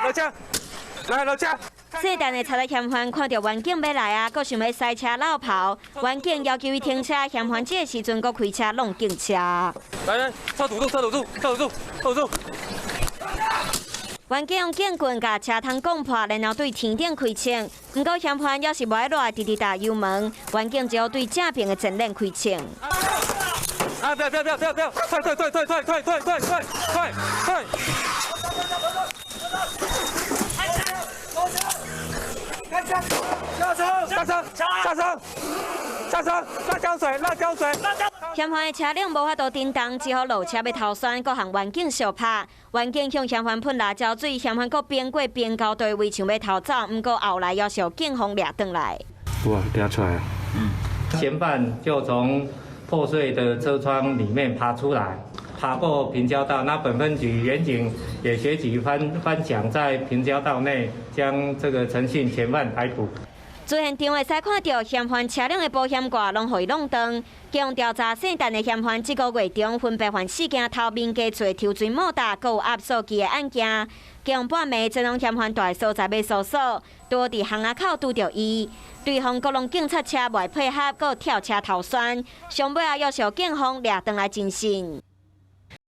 落車，來落車。聖誕的賊仔嫌犯看著員警欲來啊，閣想欲駛車落跑，員警要求伊停車，嫌犯這个時陣閣開車挵警車。來來，車堵住，車堵住，車堵住，車堵住。員警用警棍共車窗摃破，然後對天頂開槍。毋過嫌犯猶是無愛落來，直直踏油門，員警只好對正爿的前輪開槍。啊！不要不要不要不要不要！退退退退退退退退退退退！開槍！下車！下車！下車！下車！辣椒水！辣椒水！嫌犯的車輛無法度振動，只好落車欲逃竄，閣予員警相拍。員警向嫌犯噴辣椒水，嫌犯閣邊過邊交對圍牆欲逃走，毋過後來猶予警方掠轉來。哇！掠出來啊！嫌犯就從破碎的車窗裡面爬出來，爬過平交道。那本分局員警也學習翻牆，在平交道內將這個陳姓嫌犯逮捕。主現場會使看著嫌犯車輛的保險蓋攏予伊弄斷。警方調查姓陳的嫌犯，這個月中分別犯四件偷民家厝的抽錘莫打，閣有壓縮機的案件。警方半暝前往嫌犯蹛的所在欲搜索，拄佇巷仔口拄著伊，對方閣挵警察車袂配合，閣跳車逃竄，上尾仔猶予警方掠轉來偵訊。